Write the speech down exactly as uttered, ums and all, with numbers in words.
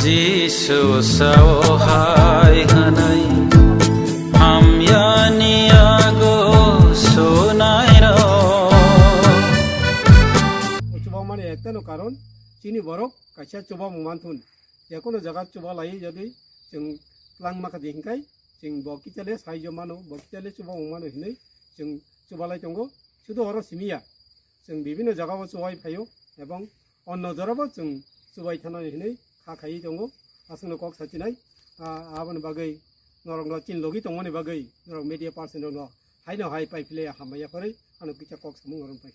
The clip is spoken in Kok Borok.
Jisu sao hai hwnwi hamyani yago sunairok. Chubamani ektano karon chini borok kaisa chubamung manthun. Jekono jaga chuba lai jodi chwng twlang makha di hinkai chwng bo kichale saijo mano, bo kichale chubamung mano hinwi chwng chubalai tongo. Sudu oro simiya, chwng bibinno jagao chubai phaio ebong onno jorabo chwng chubai thanani hinwi kha khaiwi tongo. Aswkno kok sachinai, ah, aboni bagwi norokno chin logi tongmani bagwi norok media person rokno haino hai pai phile hambai yaphari ano kisa kok samung norok pai.